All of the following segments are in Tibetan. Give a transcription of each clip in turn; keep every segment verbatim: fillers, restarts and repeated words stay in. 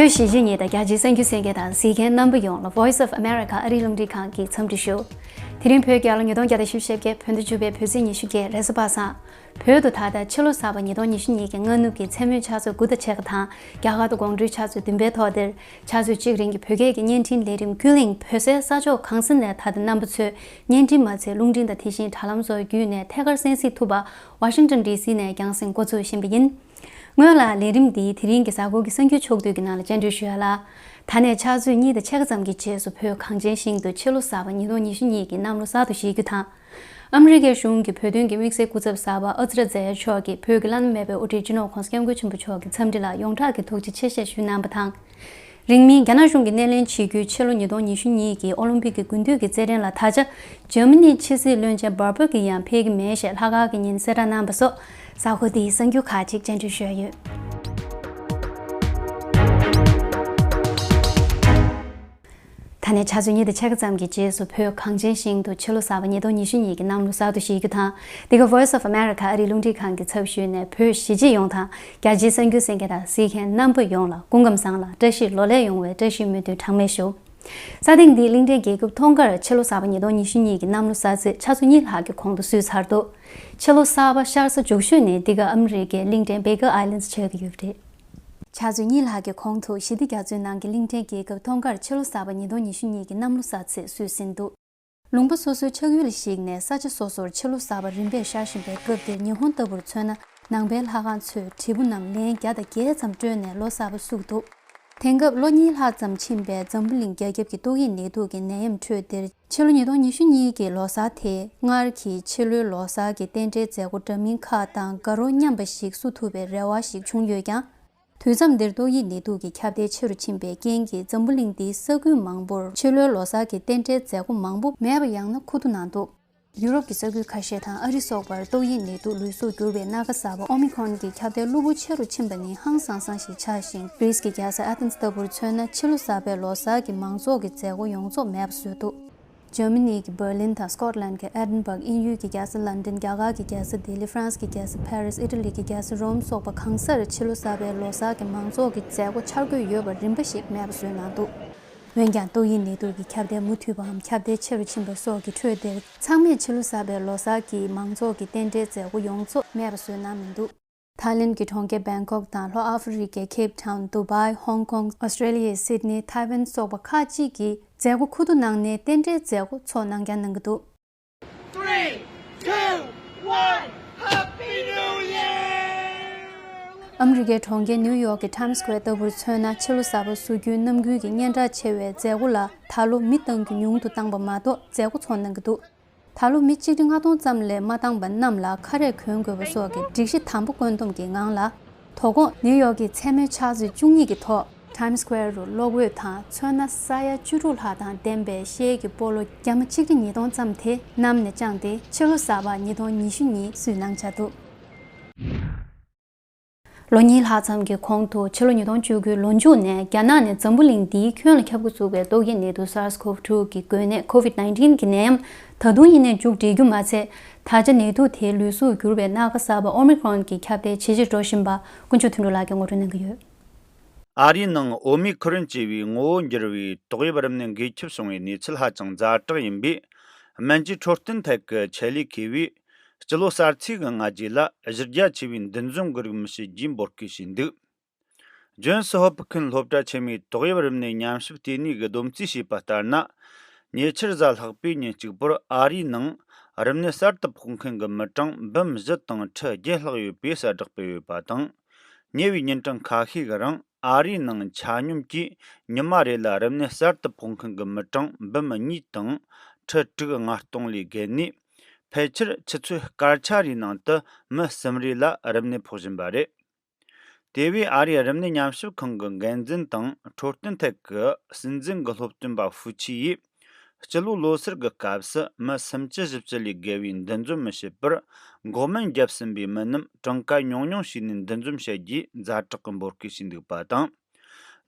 བོད་གཞིས་བྱེས་གཉིས་དང་རྒྱ་ཆེའི་གསར་འགྱུར་གསན་མཁན་དང་གཟིགས་མཁན་རྣམ་པ་ཡོངས་ལ་Voice of America ཨ་རིའི་རླུང་འཕྲིན་ཁང་གིས་འཚམས་འདྲི་ཞུ། དེ་རིང་བོད་རྒྱལ་ལོ་ཉིས་སྟོང་བརྒྱ་དང་བཞི་བཅུ་ཞེ་བརྒྱད། བོད་ཟླ་བཅུ་པའི་བོད་ཚེས་ཉི་ཤུ་བརྒྱད། རེས་གཟའ་པ་སངས། བོད་དུ་ད་ལྟ་ཕྱི་ལོ་གསར་པ་ཉིས་སྟོང་ཉི་ཤུ་གཉིས་ཀྱི་སྔ་ནུབ་ཀྱི་མཚན་མོའི་ཆུ་ཚོད་དགུ་དང་ཕྱེད་ཀ་དང་། རྒྱ་གར་དུ་དགོང་དྲོའི་ཆུ་ཚོད་བདུན་པའི་ཐོག་འདིར། ཆུ་ཚོད་གཅིག་རིང་གི་བོད་སྐད་ཀྱི་བརྙན་འཕྲིན་ལས་རིམ་ཀུན་གླེང་བོད་སའི་ས་ཕྱོགས་གང་ས་ནས་ད་ལྟ་རྣམ་པ་ཚོས་བརྙན་འཕྲིན་མ་ཚད་རླུང་འཕྲིན་དང་དེ་བཞིན་དྲ་ལམ་སོགས་བརྒྱུད་ནས་ཐད་ཀར་གསན་གཟིགས་ཐུབ་པ་ཝ་ཤིང་ཊོན་ཌི་སི་ནས་རྒྱང་སྲིང་འགོ་འཛུགས་བཞིན་པ་ཡིན། སྔོན་ལ་ལས་རིམ་འདིའི་དེ་རིང་གི་གཟའ་འཁོར་གྱི་གསར་འགྱུར་ཕྱོགས་བསྡུས་ཀྱི་ནང་ལ་བཅར་འདྲི་ཞུ་ཡ་ལ། ད་ནས་ཆུ་ཚོད་གཉིས་དང་ཕྱེད་ཀ་ཙམ་གྱི་རྗེས་སུ་བོད་གངས་ཅན་ཞིང་དུ་ཕྱི་ལོ་གསར་པ་ཉིས་སྟོང་ཉི་ཤུ་གཉིས་ཀྱི་གནམ་ལོ་གསར་དུ་གཞེས་རྒྱུ་དང་། ཨ་མི་རི་ཀའི་གཞུང་གིས་བོད་དོན་གྱི་དམིགས་བསལ་སྐུ་ཚབ་གསར་པ་ཨ་ཙི་ར་ཛེ་ཡ་མཆོག་གིས་བོད་ཀྱི་བླ་ན་མེད་པའི་དབུ་ཁྲིད་སྤྱི་ནོར་༸གོང་ས་༸སྐྱབས་མགོན་ཆེན་པོ་མཆོག་གི་འཚམས་འདྲི་ལ་ཡོངས་གྲགས་ཀྱི་ཐུགས་རྗེ་ཆེ་ཞེས་ཞུས་གནང་བ་དང་། རིང་མིན་རྒྱ་ནག་གཞུང་གིས་སྣེ་ལེན་བྱེད་རྒྱུའི་ཕྱི་ལོ་ཉིས་སྟོང་ཉི་ཤུ་གཉིས་ཀྱི་ཨོ་ལིམ་པིག་གི་དགུན་དུས་ཀྱི་རྩེད་འགྲན་ལ་ད་ཆ་འཇར་མ་ནིའི་ཕྱི་སྲིད་བློན་ཆེན་བྷར་པོ་གི་ཡང་ཕེབས་ཀྱི་མེད་ཞེས་ལྷག་དཀར་གྱི་ཉིན་གསལ་བསྒྲགས་གནང་བ་སོགས་གཟའ་འཁོར་འདིའི་གསར་འགྱུར་ཁག་ཅིག་བཅར་འདྲི་ཞུས་ཡོད། ད་ནས་ཆུ་ཚོད་གཉིས་དང་ཕྱེད་ཀ་ཙམ་གྱི་རྗེས་སུ་བོད་གངས་ཅན་ཞིང་དུ་ཕྱི་ལོ་གསར་པ་ཉིས་སྟོང་ཉི་ཤུ་གཉིས་ཀྱི་གནམ་ལོ་གསར་དུ་གཞེས་རྒྱུ་དང་། འདི་ག་Voice of America ཨ་རིའི་རླུང་འཕྲིན་ཁང་གི་ཚབ་ཞུས་ནས་བོད་གཞིས་བྱེས་ཡོངས་དང་རྒྱ་ཆེའི་གསར་འགྱུར་གསན་མཁན་དང་གཟིགས་མཁན་རྣམ་པ་ཡོངས་ལ་སྐུ་ཁམས་བཟང་ལ་བཀྲ་ཤིས་ལོ་ལེགས་ཡོང་བའི་བཀྲ་ཤིས་སྨོན་འདུན་གྲངས་མེད་ཞུ། ས་སྟེང་འདིའི་གླིང་ཕྲན་རྒྱལ་ཁབ་ཐོག་ཁར་ཕྱི་ལོ་གསར་པ་ཉིས་སྟོང་ཉི་ཤུ་གཉིས་ཀྱི་གནམ་ལོ་གསར་ཚེས་ཆུ་ཚོད་གཉིས་ལྷག་གི་གོང་དུ་བསུས་ཚར་འདུག་ཕྱི་ལོ་གསར་པ་ཤར་ས་མཇུག་ཤོས་ནི་འདི་ག་ཨ་མི་རི་ཀའི་གླིང་ཕྲན་Baker Islands ཆགས་ཀྱི་ཡོད་པ་རེད། ཆུ་ཚོད་གཉིས་ལྷག་གི་གོང་དུ་ཞི་བདེ་རྒྱ་མཚོའི་ནང་གི་གླིང་ཕྲན་རྒྱལ་ཁབ་ཐོག་ཁར་ཕྱི་ལོ་གསར་པ་ཉིས་སྟོང་ཉི་ཤུ་གཉིས་ཀྱི་གནམ་ལོ་གསར་ཚེས་བསུས་ཟིན་འདུག་ལུང་པ་སོ་སོའི་ཆགས་ཡུལ་ལ་གཞིགས་ནས་ས་ཆ་སོ་སོར་ཕྱི་ལོ་གསར་པ་རིམ་པས་ཤར་བཞིན་པའི་སྐབས་འདིར་ཉི་ཧོང་ལྟ་བུར་མཚོན་ན། ནང་པའི་ལྷ་ཁང་ཚོས་དྲིལ་བུ་རྣམས་ལན་བརྒྱ་དང་བརྒྱད་ཙམ་དཀྲོལ་ནས་ལོ་གསར་པ་བསུ་འདུག་དེང་སྐབས་ལོ་གཉིས་ལྷག་ཙམ་ཕྱིན་པའི་འཛམ་བུ་གླིང་རྒྱ་ཁྱབ་ཀྱི་ཏོག་དབྱིབས་ནད་དུག་གི་ནད་ཡམས་ཁྲོད་འདིར་ཕྱི་ལོ་ཉིས་སྟོང་ཉི་ཤུ་གཉིས་ཀྱི་ལོ་གསར་དེ་སྔར་གྱི་ཕྱི་ལོའི་ལོ་གསར་གྱི་རྟེན་འབྲེལ་མཛད་སྒོ་འདྲ་མིན་ཁག་དང་དགའ་རོགས་མཉམ་པ་ཞིག་བསུ་ཐུབ་པའི་རེ་བ་ཞིག་བྱུང་ཡོད་ཀྱང་། དུས་མཚམས་འདིར་ཏོག་དབྱིབས་ནད་དུག་གི་ཁྱབ་གདལ་ཆེ་རུ་ཕྱིན་པའི་རྐྱེན་གྱིས་འཛམ་བུ་གླིང་འདིའི་ས་ཁུལ་མང་པོར་ཕྱི་ལོའི་ལོ་གསར་གྱི་རྟེན་འབྲེལ་མཛད་སྒོ་མང་པོ་མེད་པ་ཡང་ན་ཁུ་བསྡུ་གནང་འདུག་ཡུ་རོབ་ཀྱི་ས་ཁུལ་ཁ་ཤས་དང་ཨ་རི་སོགས་པར་ཏོག་དབྱིབས་ནད་དུག་ལུས་གཟུགས་འགྱུར་བའི་སྣ་ཁ་གསར་པ་ཨོ་མི་ཁོན་གྱི་ཁྱབ་གདལ་གློ་བུར་ཆེ་རུ་ཕྱིན་པ་ནི་ཧང་སང་སང་ཞིག་ཆགས་ཤིང་། གྷི་རིས་ཀྱི་རྒྱལ་ས་ཨ་ཐེན་ལྟ་བུར་མཚོན་ན་ཕྱི་ལོ་གསར་པའི་ལོ་གསར་གྱི་མང་ཚོགས་ཀྱི་མཛད་སྒོ་ཡོངས་རྫོགས་མེད་པ་བཟོས་འདུག་འཇར་མ་ནི་གི་འབར་ལིན་དང་སྐོཊ་ལན་གྱི་ཨེ་ཌིན་སྦག་དབྱིན་ཡུལ་གྱི་རྒྱལ་ས་ལན་ཌན། རྒྱ་གར་གྱི་རྒྱལ་ས་ལྡི་ལི། ཧྥ་རན་སི་གི་རྒྱལ་ས་ཕ་རི་སི། ཨི་ཊ་ལི་གི་རྒྱལ་ས་རོམ་སོགས་པ་གང་སར་ཕྱི་ལོ་གསར་པའི་ལོ་གསར་གྱི་མང་ཚོགས་ཀྱི་མཛད་སྒོ་འཆར་འགོད་ཡོད་པར་རིམ་པ་ཞིག་མེད་པ་བཟོས་གནང་འདུག་འོན་ཀྱང་ཏོག་དབྱིབས་ནད་དུག་གི་ཁྱབ་གདལ་མུ་མཐུད་པའམ་ཁྱབ་གདལ་ཆེ་རུ་ཕྱིན་པ་སོགས་ཀྱི་ཁྲོད་འདིར་ཚང་མས་ཕྱི་ལོ་གསར་པའི་ལོ་གསར་གྱི་མང་ཚོགས་ཀྱི་རྟེན་འབྲེལ་མཛད་སྒོ་ཡོངས་རྫོགས་མེད་པ་བཟོས་གནང་མི་འདུག་ཐའི་ལེན་གྱི་གྲོང་ཁྱེར་བེང་ཀོག་དང་ལྷོ་ཨ་ཧྥེ་རི་ཀའི་ཁེབ་ཊའུན། དུ་བྷའི། ཧོང་ཀོང་། ཨོ་སི་ཀྲེ་ལི་ཡའི་སིད་ནི། ཐའེ་ཝན་སོགས་པ་ཁག་ཅིག་གིས་མཛད་སྒོ་ཁུ་བསྡུ་གནང་ནས་རྟེན་འབྲེལ་མཛད་སྒོ་ཚོགས་གནང་རྒྱུ་འདུག Three, two, one, Happy New Year! ཨ་མི་རི་ཀའི་གྲོང་ཁྱེར་ནིའུ་ཡོག་གི་ཊའིམ་སི་སྐུ་ཝེར་ལྟ་བུར་མཚོན་ན་ཕྱི་ལོ་གསར་པ་བསུ་རྒྱུའི་རྣམ་འགྱུར་གྱི་སྙན་གྲགས་ཆེ་བའི་མཛད་སྒོ་ལ་ད་ལོ་མི་གཏང་རྒྱུ་ཉུང་དུ་བཏང་པ་མ་གཏོགས་མཛད་སྒོ་ཚོགས་གནང་གི་འདུག་ད་ལོ་མི་ཆིག་ཁྲི་ལྔ་སྟོང་ཙམ་ལས་མ་བཏང་པ་རྣམས་ལ་ཁ་རས་གོན་དགོས་པ་སོགས་ཀྱི་སྒྲིག་གཞི་དམ་པོ་བཀོད་འདོམས་ཀྱི་ངང་ལ། དོ་དགོང་ནིའུ་ཡོག་གི་མཚན་མོའི་ཆུ་ཚོད་བཅུ་གཉིས་ཀྱི་ཐོག་ཊའིམ་སི་སྐུ་ཝེར་རུ་གློག་འོད་དང་མཚོན་ན་ས་ཡ་བཅུ་དྲུག་ལྷག་དང་ལྡན་པའི་ཤེལ་གྱི་སྤོ་ལོ་རྒྱ་མ་ཆིག་ཁྲི་ཉིས་སྟོང་ཙམ་དེ་གནམ་ནས་བཅངས་ཏེ་ཕྱི་ལོ་གསར་པ་ཉིས་སྟོང་ཉི་ཤུ་གཉིས་བསུས་གནང་འཆར་འདུག་ལོ་གཉིས་ལྷག་ཙམ་གྱི་གོང་དུ་ཕྱི་ལོ་ཉིས་སྟོང་བཅུ་དགུའི་ལོ་མཇུག་ནས་རྒྱ་ནག་ནས་འཛམ་བུ་གླིང་འདིའི་ཁྱོན་ལ་ཁྱབ་འགོ་ཚུགས་པའི་ཏོག་དབྱིབས་ནད་དུག་SARS-CoV two གི་འགོས་ནད་COVID nineteen གི་ནད་ཡམས་ད་དུང་ཡིན་ནའི་མཇུག་བསྒྲིལ་རྒྱུ་མ་ཚད། ད་ཆ་ནད་དུག་དེའི་ལུས་གཟུགས་འགྱུར་བའི་སྣ་ཁ་གསར་པ་ཨོ་མི་ཁྲོན་གྱི་ཁྱབ་གདལ་ཇེ་ཆེར་འགྲོ་བཞིན་པ་དཀོན་མཆོག་དོན་གྲུབ་ལགས་ཀྱིས་ངོ་སྤྲོད་གནང་གི་ཡོད། ཨ་རིའི་ནང་ཨོ་མི་ཁོ་རོན་ཅེས་པའི་ངོ་བོ་འགྱུར་བའི་ཏོག་དབྱིབས་རིམས་ནད་འགོས་ཁྱབ་བྱུང་བའི་གནས་ཚུལ་ཧ་ཅང་ཛ་དྲག་ཡིན་པས། སྨན་བཅོས་འཕྲོད་བསྟེན་ཐད་ཀྱི་ཆེད་ལས་མཁས་པས་སྤྱི་ལོ་གསར་ཚེས་ཀྱི་སྔ་རྗེས་ལ་གཞི་རྒྱ་ཆེ་བའི་འདུ་འཛོམས་ཀྱི་རིགས་མི་བྱེད་རྒྱུའི་འབོད་སྐུལ་བྱས་འདུག་ཇོན་སི་ཧོབ་ཁིན་སློབ་གྲྭ་ཆེན་མོའི་ཏོག་དབྱིབས་རིམས་ནད་ཉམས་ཞིབ་ལྟེ་གནས་ཀྱིས་བསྡོམས་རྩིས་བྱས་པ་ལྟར་ན། ཉེ་ཆར་གཟའ་ལྷག་པའི་ཉིན་གཅིག་པོར་ཨ་རིའི་ནང་རིམས་ནད་གསར་དུ་ཕོག་མཁན་གྱི་མི་གྲངས་འབུམ་བཞི་དང་ཁྲི་བརྒྱད་ལྷག་ཡོད་པའི་གསལ་བསྒྲགས་སྤེལ་ཡོད་པ་དང་། ཉེ་བའི་ཉིན་གྲངས་ཁ་ཤས་ཀྱི་རིང་ཨ་རིའི་ནང་ཆ་སྙོམས་ཀྱིས་ཉི་མ་རེ་ལ་རིམས་ནད་གསར་དུ་ཕོག་མཁན་གྱི་མི་གྲངས་འབུམ་གཉིས་དང་ཁྲི་དྲུག་ལྔ་སྟོང་ལས་བརྒལ་ནས། ཕལ་ཆེར་ཆུ་ཚོད་སྐར་ཆ་རེའི་ནང་དུ་མི་གསུམ་རེ་ལ་རིམས་ནད་ཕོག་བཞིན་པ་རེད། དེ་བས་ཨ་རིའི་རིམས་ནད་ཉམས་ཞིབ་ཁང་གི་འགན་འཛིན་དང་འཕྲོད་བསྟེན་ཐད་ཀྱི་སྲིད་འཛིན་གྱི་སློབ་སྟོན་པ་ཧྥུ་ཆི་ཡིས། སྤྱི་ལོ་ལོ་སར་གྱི་སྐབས་སུ་མི་སུམ་ཅུ་བཞི་བཅུ་ལས་བརྒལ་བའི་འདུ་འཛོམས་མི་བྱེད་པར་འགོག་སྨན་བརྒྱབ་ཟིན་པའི་མི་རྣམས་གྲངས་ཀ་ཉུང་ཉུང་བྱས་ནས་འདུ་འཛོམས་བྱེད་རྒྱུའི་ཛ་དྲག་གི་འབོད་སྐུལ་བྱས་འདུག་པ་དང་།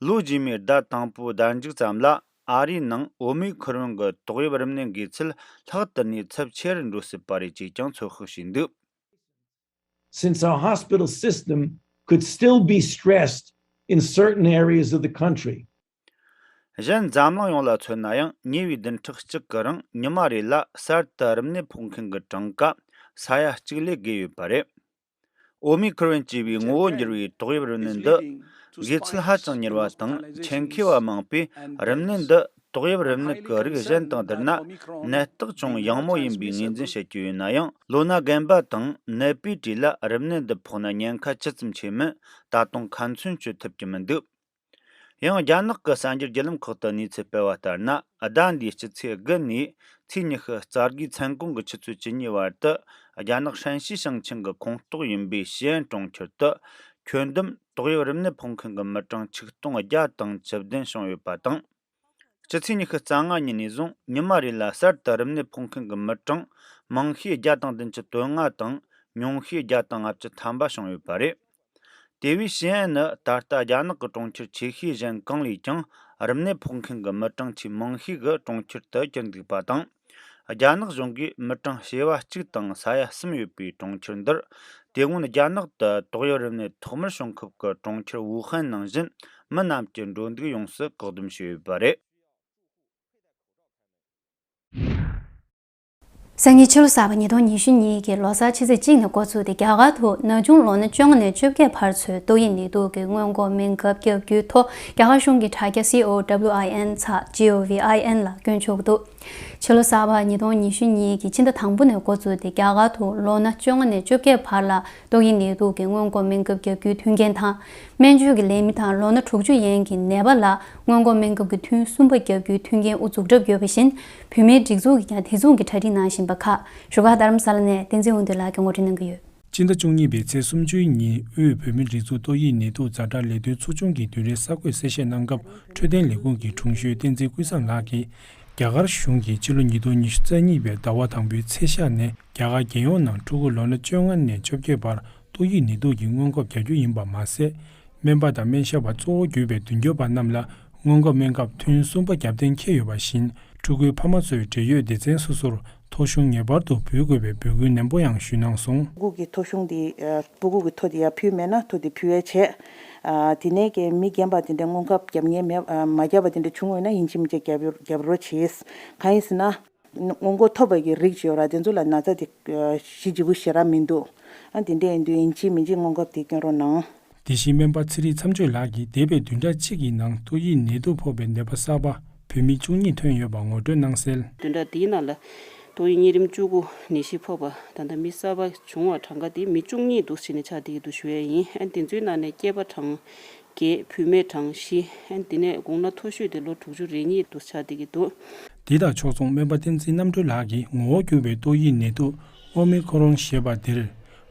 ལོ་རྗེས་མའི་ཟླ་དང་པོའི་ཟླ་མཇུག་ཙམ་ལ་ཨ་རིའི་ནང་ཨོ་མི་ཁོ་རོན་གྱི་ཏོག་དབྱིབས་རིམས་ནད་འགོས་ཚད་ལྷག་ཏུ་ནས་ཚབས་ཆེ་རུ་འགྲོ་སྲིད་པ་རེད་ཅེས་ཀྱང་ཚོད་དཔག་བྱས་འདུག Since our hospital system could still be stressed in certain areas of the country. གཞན་འཛམ་གླིང་ཡོངས་ལ་མཚོན་ན་ཡང་ཉེ་བའི་བདུན་ཕྲག་གཅིག་གི་རིང་ཉི་མ་རེ་ལ་གསར་དུ་རིམས་ནད་ཕོག་མཁན་གྱི་གྲངས་ཀ་ས་ཡ་གཅིག་ལས་བརྒལ་ཡོད་པ་རེད། ཨོ་མི་ཁི་རོན་ཅེས་པའི་ངོ་བོ་འགྱུར་བའི་ཏོག་དབྱིབས་རིམས་ནད་འདི་འགོས་ཚད་ཧ་ཅང་མྱུར་བ་དང་ཆེད་མཁས་པ་མང་པོས་རིམས་ནད་འདི་ཏོག་དབྱིབས་རིམས་ནད་ཀྱི་རིགས་གཞན་དང་བསྡུར་ན་ནད་རྟགས་ཅུང་ཡང་མོ་ཡིན་པའི་ངོས་འཛིན་བྱེད་ཀྱི་ཡོད་ན་ཡང་། ལོ་ན་རྒན་པ་དང་ནད་པའི་གྲས་ལ་རིམས་ནད་འདི་ཕོག་ན་ཉེན་ཁ་ཇི་ཙམ་ཆེ་མིན་ད་དུང་ཁ་མཚོན་གཅོད་ཐུབ་ཀྱི་མི་འདུག་ཡང་རྒྱ་ནག་གི་གསར་འགྱུར་བརྒྱུད་ལམ་ཁག་ཏུ་གནས་ཚུལ་སྤེལ་བ་ལྟར་ན། ཟླ་འདིའི་སྤྱི་ཚེས་དགུ་ནས་ཚེས་ཉི་ཤུ་རྩ་དགུའི་མཚན་གུང་གི་ཆུ་ཚོད་བཅུ་གཉིས་བར་དུ། རྒྱ་ནག་ཧྲན་ཞི་ཞིང་ཆེན་གྱི་ཁོངས་གཏོགས་ཡིན་པའི་ཞི་ཨན་གྲོང་ཁྱེར་དུ། ཁྱོན་བསྡོམས་ཏོག་དབྱིབས་རིམས་ནད་ཕོག་མཁན་གྱི་མི་གྲངས་ཆིག་སྟོང་བརྒྱ་དང་བཅུ་བདུན་བྱུང་ཡོད་པ་དང་། སྤྱི་ཚེས་ཉི་ཤུ་རྩ་ལྔ་ཉིན་ནས་བཟུང་ཉི་མ་རེ་ལ་གསར་དུ་རིམས་ནད་ཕོག་མཁན་གྱི་མི་གྲངས་མང་ཤོས་བརྒྱ་དང་བདུན་ཅུ་དོན་ལྔ་དང་ཉུང་ཤོས་བརྒྱ་དང་ལྔ་བཅུ་ཐམ་པ་བྱུང་ཡོད་པ་རེད། དེ་བས་ཞི་ཨན་ནི་ད་ལྟ་རྒྱ་ནག་གི་གྲོང་ཁྱེར་ཆེ་ཤོས་གཞན་གང་ལས་ཀྱང་རིམས་ནད་ཕོག་མཁན་གྱི་མི་གྲངས་ཆེས་མང་ཤོས་ཀྱི་གྲོང་ཁྱེར་དུ་གྱུར་འདུག་པ་དང་། རྒྱ་ནག་གཞུང་གིས་མི་གྲངས་བྱེ་བ་གཅིག་དང་ས་ཡ་གསུམ་ཡོད་པའི་གྲོང་ཁྱེར་འདིར། དེ་སྔོན་རྒྱ་ནག་ཏུ་ཏོག་དབྱིབས་རིམས་ནད་ཐོག་མར་བྱུང་སྐབས་ཀྱི་གྲོང་ཁྱེར་ཝུ་ཧན་ནང་བཞིན་མི་རྣམས་ཀྱི་འགྲོ་འདུག་ཡོངས་སུ་བཀག་སྡོམ་བྱས་ཡོད་པ་རེད། སང་ཉིན་ཕྱི་ལོ་གསར་པ་ཉིས་སྟོང་ཉི་ཤུ་གཉིས་ཀྱི་ལོ་གསར་ཕྱི་ཚེས་གཅིག་ནས་འགོ་བཙུགས་ཏེ་རྒྱ་གར་དུ་ན་ཆུང་ལོ་ན་བཅོ་ལྔ་ནས་བཅོ་བརྒྱད་བར་ཚོའི་ཏོག་དབྱིབས་ནད་དུག་གི་སྔོན་འགོག་སྨན་ཁབ་བརྒྱབ་རྒྱུའི་ཐོག་རྒྱ་གར་གཞུང་གི་དྲ་རྒྱ་C O W I N ཚེག་G O V I N ལ་བསྐྱོན་ཆོག་གི་འདུག་ཕྱི་ལོ་གསར་པ་ཉིས་སྟོང་ཉི་ཤུ་གཉིས་ཀྱི་ཕྱི་ཟླ་དང་པོ་ནས་འགོ་བཙུགས་ཏེ་རྒྱ་གར་དུ་ལོ་ན་བཅོ་ལྔ་ནས་བཅོ་བརྒྱད་བར་ལ་ཏོག་དབྱིབས་ནད་དུག་གི་སྔོན་འགོག་སྨན་ཁབ་བརྒྱབ་རྒྱུའི་མཐུན་རྐྱེན་དང་། སྨན་བཅོས་ཀྱི་ལས་མི་དང་ལོ་ན་དྲུག་ཅུ་ཡན་གྱི་ནད་པ་ལ་སྔོན་འགོག་སྨན་ཁབ་ཀྱི་ཐུན་གསུམ་པ་བརྒྱབ་རྒྱུའི་མཐུན་རྐྱེན་དབུ་འཛུགས་གྲབས་ཡོད་པ་བཞིན། བོད་མིའི་སྒྲིག་འཛུགས་ཀྱིས་ཀྱང་དེ་མཚུངས་ཀྱི་གྲ་སྒྲིག་གནང་བཞིན་པ་ཁག་བཞུགས་སྒར་རྡ་རམ་ས་ལ་ནས་བསྟན་འཛིན་དབང་འདུས་ལགས་ཀྱིས་ངོ་སྤྲོད་གནང་གི་ཡོད། སྤྱི་ཟླ་བཅུ་གཉིས་པའི་ཚེས་སུམ་ཅུའི་ཉིན་དབུས་བོད་མིའི་སྒྲིག་འཛུགས་ཏོག་དབྱིབས་ནད་དུག་ཛ་དྲག་ལས་དོན་ཚོགས་ཆུང་གི་བདུན་རེའི་གསར་འགོད་གསལ་བཤད་གནང་སྐབས་འཕྲོད་བསྟེན་ལས་ཁུངས་ཀྱི་དྲུང་ཞོན་བསྟན་འཛིན་ཀུན་བཟང་ལགས་ཀྱིས། རྒྱ་གར་གཞུང་གིས་ཕྱི་ལོ་ཉིས་སྟོང་ཉི་ཤུ་རྩ་གཉིས་པའི་ཟླ་བ་དང་པོའི་ཚེས་ཤར་ནས་རྒྱ་གར་རྒྱལ་ཡོངས་ནང་ཕྲུ་གུ་ལོ་ན་བཅོ་ལྔ་ནས་བཅོ་བརྒྱད་བར་ཏོག་དབྱིབས་ནད་དུག་གི་སྔོན་འགོག་བརྒྱབ་རྒྱུ་ཡིན་པ་མ་ཟད། སྨན་པ་དང་སྨན་ཞབས་པ་གཙོ་བོ་གྱུར་པའི་མདུན་སྐྱོད་པ་རྣམས་ལ་སྔོན་འགོག་སྨན་ཁབ་ཐུན་གསུམ་པ་བརྒྱབ་གཏན་འཁེལ་ཡོད་པ་བཞིན། ཕྲུ་གུའི་ཕ་མ་ཚོས་འབྲེལ་ཡོད་སྡེ་ཚན་སོ་སོར་ཐོ་གཞུང་ངེས་པར་དུ་འབུལ་དགོས་པའི་འབོད་སྐུལ་ནན་པོ་ཡང་ཞུས་གནང་སོང་། ཕྲུ་གུ་གི་ཐོ་གཞུང་དེ་ཕྲུ་གུ་གི་ཐོ་དེ་ཡར་ཕུལ་མེད་ན་ཐོ་དེ་ཕུལ་ཡས་བྱས། དེ་ནས་ཀྱི་མི་རྒན་པ་དེ་འདྲ་སྔོན་ཁབ་རྒྱབ་མཁན་མེད། མ་རྒྱབ་པ་དེ་འདྲ་བྱུང་ཡོད་ན་ཡིན་གཅིག་མིན་གཅིག་རྒྱབ་རྒྱབ་རོགས་བྱེད། གང་ཡིན་ཟེར་ན། སྔོན་འགོག་ཐོབ་པ་གི་རིགས་ཅིག་ཡོད་ར། དེ་ཚོ་ལ་ན་ཚ་དེ་ཞི་ལྗིད་པོ་ཞེ་དྲག་མི་འདུག་ཨ་དེ་འདྲ་ཡིན་དུས་ཡིན་གཅིག་མིན་གཅིག་སྔོན་འགོག་དེ་སྐྱོན་རོགས་གནང་། དེ་བཞིན་སྨན་པ་ཚེ་རིང་མཚམས་གཅོད་ལགས་ཀྱིས་འདས་པའི་བདུན་ཕྲག་གཅིག་གི་ནང་ཏོག་དབྱིབས་ནད་དུག་ཕོག་པའི་ནད་པ་གསར་པ་བོད་མི་བཅུ་གཉིས་ཐོན་ཡོད་པ་ངོ་སྤྲོད་གནང་གསལ། བདུན་ཕྲག་འདིའི་ནང་ལ་ཏོག་དབྱིབས་གཉན་རིམས་བཅུ་དགུ་ནད་གཞི་ཕོག་པ་ད་ལྟ་མི་གསར་པ་བྱུང་བ་གྲངས་ཀ་དེ་མི་བཅུ་གཉིས་འདུག་ཟེར་ནས་ཆགས་བསྡད་ཀྱི་འདུག་ཞུ་ཡས་ཡིན། ཨ་དེ་ཚོའི་ནང་ནས་སྐྱེས་པ་གྲངས་བརྒྱད། བུད་མེད་གྲངས་བཞི། ཨ་དེ་ནས་དགུང་ན་མཐོ་ཤོས་དེ་ལོ་དྲུག་ཅུ་རེ་གཉིས་འདུག་ཆགས་བསྡད་ཀྱི་འདུག་དེ་དང་ཕྱོགས་མཚུངས་སྨན་པ་བསྟན་འཛིན་རྣམ་གྲོལ་ལགས་ཀྱིས་ངོ་བོ་འགྱུར་བའི་ཏོག་དབྱིབས་ནད་དུག་ཨོ་མི་ཁོ་རོན་ཞེས་པ་འདིར་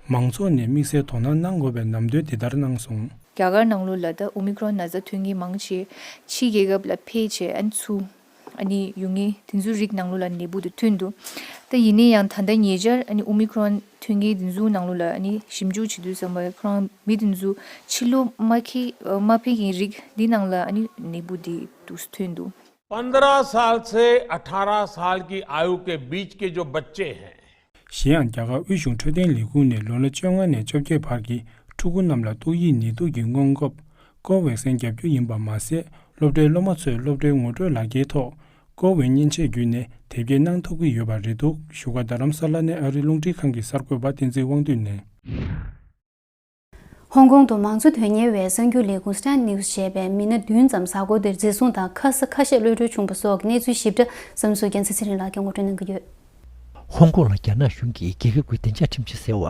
མང་ཚོགས་ནས་དམིགས་བསལ་དོ་སྣང་གནང་དགོས་པའི་ལམ་སྟོན་འདི་ལྟར་གནང་སོང་། རྒྱ་གར་ནང་ལོགས་ལ་ད་ཨོ་མི་ཁོ་རོན་ན་ཚ་ཐོན་མཁན་མང་ཆེ་ཕྱིའི་རྒྱལ་ཁབ་ལ་ཕེབས་བྱས་ཨ་ནི་ཚུར་ཨ་ནི་ཡོང་མཁན་དེ་ཚོའི་རིགས་ནང་ལོགས་ལ་ནད་འབུ་དེ་ཐོན་འདུག་ད་ཡིན་ན་ཡང་ད་ལྟ་ཉེ་ཆར་ཨ་ནི་ཨོ་མི་ཁོ་རོན་ཐོན་མཁན་དེ་ཚོའི་ནང་ལོགས་ལ་ཨ་ནི་ཞིབ་འཇུག་བྱེད་དུས་ཙམ་པ་ཁོ་རང་མི་དེ་ཚོ་ཕྱི་ལོགས་མ་ཁེ་མ་ཕེབས་མཁན་རིགས་འདི་ནང་ལ་ཨ་ནི་ནད་འབུ་དེ་འདུག་ཐོན་འདུག། पन्द्रह साल से अठारह साल की आयु के बीच के जो बच्चे हैं, གཞན་ཡང་རྒྱ་གར་དབུས་གཞུང་འཕྲོད་བསྟེན་ལས་ཁུངས་ནས་ལོ་ན་བཅོ་ལྔ་ནས་བཅོ་བརྒྱད་བར་གྱི་ཕྲུ་གུ་རྣམས་ལ་ཏོག་དབྱིབས་ནད་དུག་གི་སྔོན་འགོག་ཀོ་ཝེག་སིན་བརྒྱབ་རྒྱུ་ཡིན་པ་མ་ཟད། སློབ་གྲྭའི་སློབ་མ་ཚོས་སློབ་གྲྭའི་ངོ་སྤྲོད་ལག་འཁྱེར་ཐོག་ཀོ་ཝེག་མཉེན་ཆས་བརྒྱུད་ནས་དེབ་སྐྱེལ་གནང་ཐུབ་ཀྱི་ཡོད་པ་རེད་འདུག། བཞུགས་སྒར་རྡ་རམ་ས་ལ་ནས་ཨ་རིའི་རླུང་འཕྲིན་ཁང་གི་གསར་འགོད་པ་བསྟན་འཛིན་དབང་འདུས་ནས། ཧོང་ཀོང་དུ་མང་གཙོ་དོན་གཉེར་བའི་གསར་འགྱུར་ལས་ཁུངས་Stand News ཞེས་པས་མི་སྣ་བདུན་ཙམ་གཟའ་འཁོར་འདིར་འཛིན་བཟུང་དང་ཁ་ས་ཁ་ཤས་གློད་གྲོལ་བྱུང་པ་སོགས་ཀྱི་གནས་ཚུལ་ཞིབ་ཕྲ་བསམ་གཟིགས་རྒྱལ་མཚན་ཚེ་རིང་ལགས་ཀྱིས་ངོ་སྤྲོད་གནང་གི་ཡོད། ཧོང་ཀོང་ལ་རྒྱ་ནག་གཞུང་གིས་རྒྱལ་ཁབ་ཀྱི་བདེ་འཇགས་ཁྲིམས་གཞི་ཟེར་བ་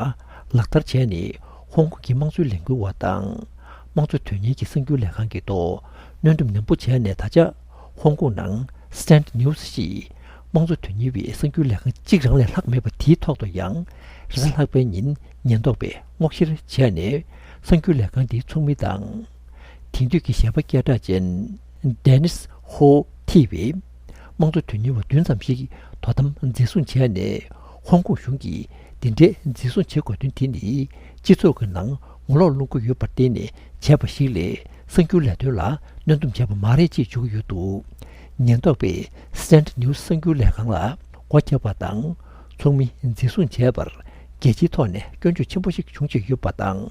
ལག་བསྟར་བྱས་ནས། ཧོང་ཀོང་གི་དམངས་གཙོའི་ལས་འགུལ་བ་དང་། དམངས་གཙོ་དོན་གཉེར་གྱི་གསར་འགྱུར་ལས་ཁང་གི་ཐོག་གནོན་སྡོམ་ནན་པོ་བྱས་ནས། ད་ཆ་ཧོང་ཀོང་ནང་Stand News ཞེས་དམངས་གཙོ་དོན་གཉེར་བའི་གསར་འགྱུར་ལས་ཁང་གཅིག་རང་ལས་ལྷག་མེད་པ་དེའི་ཐོག་ཏུ་ཡང་། རེས་གཟའ་ལྷག་པའི་ཉིན་ཉེན་རྟོག་པས་སྔོག་བཤེར་བྱས་ནས། གསར་འགྱུར་ལས་ཁང་འདིའི་ཚོགས་མི་དང་། དེང་དུས་ཀྱི་ཞལ་པར་སྐད་གྲགས་ཅན་Dennis Ho ཐེ་བའི་དམངས་གཙོ་དོན་གཉེར་བ་བདུན་ཙམ་ཞིག་དོ་དམ་འཛིན་བཟུང་བྱས་ནས། ཧོང་ཀོང་གཞུང་གིས་འདི་འདྲའི་འཛིན་བཟུང་བྱེད་དགོས་དོན་དེ་ནི། སྤྱི་ཚོགས་ཀྱི་ནང་ངོ་ལོག་སློང་གི་ཡོད་པར་བརྟེན་ནས་བྱས་པ་ཞིག་ལས། གསར་འགྱུར་ལས་དོན་ལ་གནོན་སྡོམ་བྱས་པ་མ་རེད་ཅེས་བརྗོད་ཀྱི་ཡོད་འདུག། ཉེན་རྟོག་པས་Stand News གསར་འགྱུར་ལས་ཁང་ལ་སྒོ་བརྒྱབ་པ་དང་། ཚོགས་མི་འཛིན་བཟུང་བྱས་པར་རྒྱལ་སྤྱིའི་ཐོག་ནས་སྐྱོན་བརྗོད་ཆེན་པོ་ཞིག་བྱུང་བཞིན་ཡོད་པ་དང་།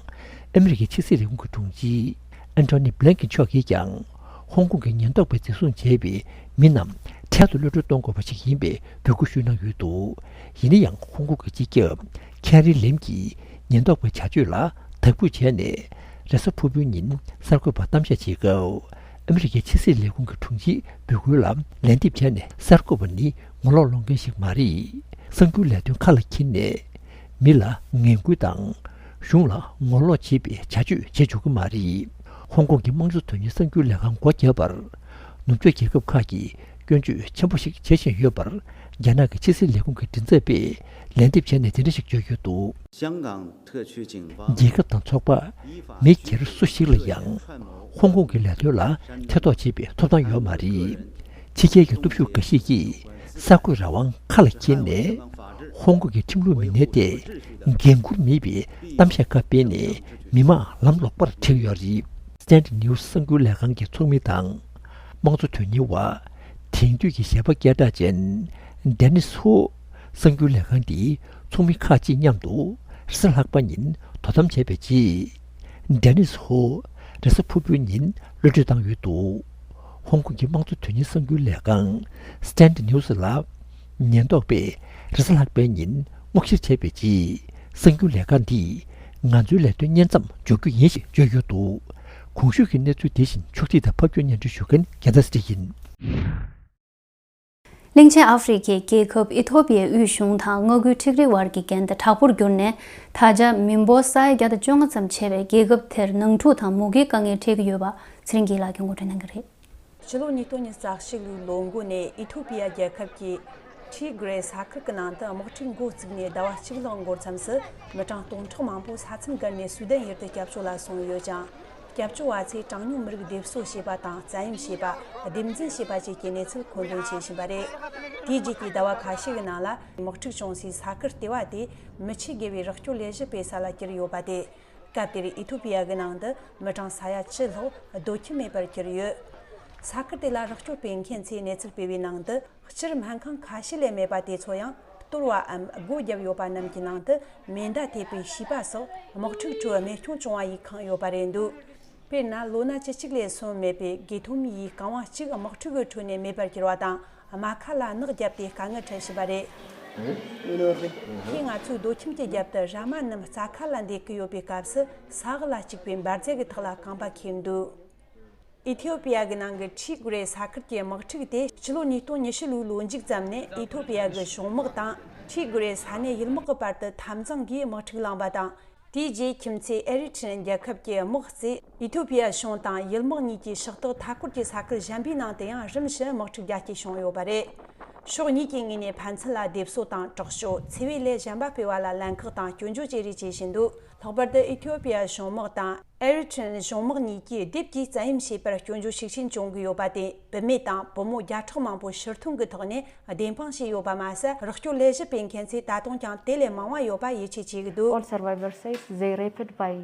ཨ་མི་རི་ཀའི་ཕྱི་སྲིད་ལས་ཁུངས་ཀྱི་དྲུང་ཆེ་ ཨན་ཐོ་ནི་བྷི་ལན་ཀིན་མཆོག་གིས་ཀྱང་ཧོང་ཀོང་གི་ཉེན་རྟོག་པས་འཛིན་བཟུང་བྱས་པའི་མི་རྣམས་འཕྲལ་དུ་གློད་གྲོལ་གཏོང་དགོས་པ་ཞིག་ཡིན་པའི་འབོད་སྐུལ་ཞུས་གནང་ཡོད་འདུག་ཡིན་ན་ཡང་ཧོང་ཀོང་གི་སྤྱི་ཁྱབ་ཁེ་རི་ལེམ་གྱིས་ཉེན་རྟོག་པའི་བྱ་སྤྱོད་ལ་དག་འབུད་བྱས་ནས། རེས་གཟའ་ཕུར་བུའི་ཉིན་གསར་འགོད་པར་གཏམ་བཤད་བྱེད་སྐབས། ཨ་མི་རི་ཀའི་ཕྱི་སྲིད་ལས་ཁུངས་ཀྱི་དྲུང་ཆེའི་འབོད་སྐུལ་ལ་ལན་འདེབས་བྱས་ནས་གསར་འགོད་པ་ནི་ངོ་ལོག་སློང་མཁན་ཞིག་མ་རེད། གསར་འགྱུར་ལས་དོན་ཁ་ལ་འཁྱེར་ནས་མི་ལ་ངན་སྐུལ་དང་གཞུང་ལ་ངོ་ལོག་བྱེད་པའི་བྱ་སྤྱོད་བྱེད་ཆོག་གི་མ་རེད། ཧོང་ཀོང་གི་དམངས་གཙོ་དོན་གཉེར་གསར་འགྱུར་ལས་ཁང་སྒོ་བརྒྱབ་པར་ནུབ་ཕྱོགས་རྒྱལ་ཁབ་ཁག་གིས་སྐྱོན་བརྗོད་ཆེན་པོ་ཞིག་བྱེད་བཞིན་ཡོད་པར། རྒྱ་ནག་གི་ཕྱི་སྲིད་ལས་ཁུངས་ཀྱི་མགྲིན་ཚབ་པས་ལན་འདེབས་བྱས་ནས་དེ་འདྲ་ཞིག་བརྗོད་ཡོད་འདུག 香港特区警方 རྒྱལ་ཁབ་དང་ཚོགས་པ་མི་སྒེར་སུ་ཞིག་ལ་ཡང་ཧོང་ཀོང་གི་ལས་དོན་ལ་ཐེ་གཏོགས་བྱེད་པའི་ཐོབ་ཐང་ཡོད་མ་རེད། ཕྱི་རྒྱལ་གྱི་སྟོབས་ཤུགས་འགའ་ཞིག་གིས་གསར་འགོད་རང་དབང་ཁ་ལ་འཁྱེར་ནས་ཧོང་ཀོང་གི་ཁྲིམས་ལུགས་མི་སྣའི་ཐད་འགན་འཁུར་མེད་པའི་གཏམ་བཤད་ཁག་སྤེལ་ནས་མི་མང་ལམ་ལོག་པར་ཁྲིད་ཡོད་རེད། Stand News གསར་འགྱུར་ལས་ཁང་གི་ཚོགས་མི་དང་དམངས་གཙོ་དོན་གཉེར་བ། དེང་དུས་ཀྱི་གཞས་པ་སྐད་གྲགས་ཅན་Dennis Ho གསར་འགྱུར་ལས་ཁང་འདིའི་ཚོགས་མི་ཁག་ཅིག་མཉམ་དུ་རེས་གཟའ་ལྷག་པ་ཉིན་དོ་དམ་བྱས་པའི་རྗེས། Dennis Ho རེས་གཟའ་ཕུར་བུའི་ཉིན་གློད་གྲོལ་བཏང་ཡོད་འདུག་ཧོང་ཀོང་གི་དམངས་གཙོ་དོན་གཉེར་གསར་འགྱུར་ལས་ཁང་Stand News ལ་ཉེན་རྟོག་པས་རེས་གཟའ་ལྷག་པའི་ཉིན་སྔོག་བཤེར་བྱས་པའི་རྗེས། གསར་འགྱུར་ལས་ཁང་འདིས་ང་ཚོའི་ལས་དོན་གཉེར་མཚམས་འཇོག་རྒྱུ་ཡིན་ཞེས་བརྗོད་ཡོད་འདུག་གོང་ཞུས་ཀྱི་གནས་ཚུལ་དེ་བཞིན་ཕྱོགས་སྒྲིག་དང་ཕབ་སྒྱུར་སྙན་སྒྲོན་ཞུ་མཁན་རྒྱལ་མཚན་སྲིད་ཡིན། གླིང་ཆེན་ཨ་ཧྥེ་རི་ཁའི་རྒྱལ་ཁབ་ཨི་ཐོ་པི་ཡའི་དབུས་གཞུང་དང་མངའ་ཁུལ་ཁྲིག་རི་བར་གྱི་འགལ་ཟླ་དྲག་པོར་གྱུར་ནས། ད་ཆ་མི་འབོར་ས་ཡ་བརྒྱ་དང་བཅོ་ལྔ་ཙམ་བྱས་པའི་རྒྱལ་ཁབ་དེར་ནང་འཁྲུག་དང་མུ་གེའི་དཀའ་ངལ་འཕྲད་ཀྱི་ཡོད་པ་ཚེ་རིང་སྐྱིད་ལགས་ཀྱིས་ངོ་སྤྲོད་གནང་གི་རེད། ཕྱི་ལོ་ཉིས་སྟོང་ཉི་ཤུ་རྩ་གཅིག་ལོའི་ལོ་འགོ་ནས་ཨི་ཐོ་པི་ཡ་རྒྱལ་ཁབ་ཀྱི་ཁྲི་གྷི་རེ་ས་ཁུལ་གྱི་ནང་དུ་དམག་འཁྲུག་འགོ་བཙུགས་ནས་ཟླ་བ་གཅིག་ལྷག་འགོར་མཚམས་སུ། མི་གྲངས་སྟོང་ཕྲག་མང་པོ་ས་མཚམས་བརྒལ་ནས་སུའུ་དན་ཡུལ་དུ་སྐྱབས་བཅོལ་ལ་སོང་ཡོད་ཅིང་། སྐྱབས་བཅོལ་བ་ཚོས་གྲངས་ཉུང་མི་རིགས་སྡེབ་གསོ་བྱས་པ་དང་བཙན་གཡེམ་བྱས་པ། སྡེབ་འཛིན་བྱས་པ་བཅས་ཀྱི་གནས་ཚུལ་མཁོ་འདོན་བྱེད་བཞིན་པ་རེད། དེའི་རྗེས་ཀྱི་ཟླ་བ་ཁ་ཤས་ཀྱི་ནང་ལ་དམག་འཁྲུག་བྱུང་སའི་ས་ཁུལ་ལྟེ་བ་དེ་མི་ཆེས་བརྒལ་བའི་རོགས་སྐྱོར་ལས་གཞི་སྤེལ་ས་ལ་གྱུར་ཡོད་པ་སྟེ། སྐབས་དེར་ཨི་ཐོ་པི་ཡ་གི་ནང་དུ་མི་གྲངས་ས་ཡ་བཅུ་ལྷག་སྡོད་ཁྱིམ་མེད་པར་གྱུར་ཡོད། ས་ཁུལ་དེ་ལ་རོགས་སྐྱོར་སྤེལ་མཁན་ཚོས་གནས་ཚུལ་སྤེལ་བའི་ནང་དུ། སྤྱིར་སྨན་ཁང་ཁ་ཤས་ལས་མེད་པ་དེ་ཚོ་ཡང་གཏོར་བའམ་སྒོ་བརྒྱབ་ཡོད་པ་རྣམས་ཀྱི་ནང་དུ་མེ་མདའ་ཐེབས་པའི་བྱིས་པ་སོགས་དམག་འཁྲུག་ཁྲོད་རྨས་སྐྱོན་བྱུང་བ་ཡིས་ཁེངས་ཡོད་པ་རེད་འདུག་དཔེར་ན། ལོ་ན་བཅུ་གཅིག་ལས་སོན་མེད་པའི་དགེ་ཐོན་མི་ཡི་རྐང་བ་གཅིག་དམག་འཁྲུག་གི་ཁྲོད་ནས་མེད་པར་གྱུར་བ་དང་། རྨ་ཁ་ལ་ནག་བརྒྱབ་སྟེ་དཀའ་ངལ་འཕྲད་བཞིན་པ་རེད། དེས་ང་ཚོའི་སྡོད་ཁྱིམ་གྱི་རྒྱབ་ཏུ་ར་མ་རྣམས་རྩྭ་ཁ་ལ་འདེད་ཀྱི་ཡོད་པའི་སྐབས་སུ། ས་འོག་ལ་སྐྱུགས་པའི་འབར་རྫས་ཀྱི་ཐག་ལ་རྐང་པ་འཁེལ་འདུག་ཨི་ཐི་ཡོ་པི་ཡ་གི་ནང་གི་ཁྲི་གུ་རེ་ས་ཁུལ་གྱི་དམག་འཁྲུག་དེ་ཕྱི་ལོ་ཉིས་སྟོང་ཉི་ཤུ་ལོའི་ལོ་མཇུག་ཙམ་ནས་ཨི་ཐི་ཡོ་པི་ཡ་གི་གཞུང་དམག་དང་ཁྲི་གུ་རེ་ས་གནས་ཡུལ་དམག་གི་བར་དུ་འཐབ་འཛིང་གིས་དམག་འཁྲུག་ལངས་པ་དང་། དེའི་རྗེས་ཁྱིམ་མཚེས་ཨེ་རི་ཐི་རི་ཡན་རྒྱལ་ཁབ་ཀྱི་དམག་རྩིས་ཨི་ཐི་ཡོ་པི་ཡ་གཞུང་དང་ཡུལ་དམག་གཉིས་ཀྱིས་ཕྱི་ཐོག་མཐའ་འཁོར་གྱི་ས་ཁུལ་གཞན་པའི་ནང་དུ་ཡང་རིམ་བཞིན་དམག་འཁྲུག་རྒྱ་སྐྱེད་བྱུང་ཡོད་པ་རེད། ཕྱོགས་གཉིས་ཀྱི་ངོས་ནས་ཕན་ཚུན་ལ་སྡེབ་གསོད་དང་དྲག་སྤྱོད། འཚེ་བའི་ལས་གཞན་པ་སྤེལ་བ་ལ་ལན་ཁག་དང་སྐྱོན་བརྗོད་བཅས་རེས་བྱེད་བཞིན་འདུག་ལྷག་པར་དུ་ཨི་ཐི་ཡོ་པི་ཡ་གཞུང་དམག་དང་། ཨེ་རི་ཐི་རི་ཡན་གཞུང་དམག་གཉིས་ཀྱིས་སྡེབ་ཀྱིས་བཙན་གཡེམ་བྱས་པར་སྐྱོན་བརྗོད་ཤུགས་ཆེན་བྱུང་གི་ཡོད་པ་དེས་བུད་མེད་དང་བུ་མོ་བརྒྱ་ཕྲག་མང་པོ་ཕྱིར་ཐོན་གྱི་ཐོག་ནས་བདེན་དཔང་བྱས་ཡོད་པ་མ་ཟད། རོགས་སྐྱོར་ལས་གཞི་སྤེལ་མཁན་ཚོས་ད་དུང་ཀྱང་དེ་ལས་མང་བ་ཡོད་པ་ཡིད་ཆེས་བྱེད་ཀྱི་འདུག All survivors says they raped by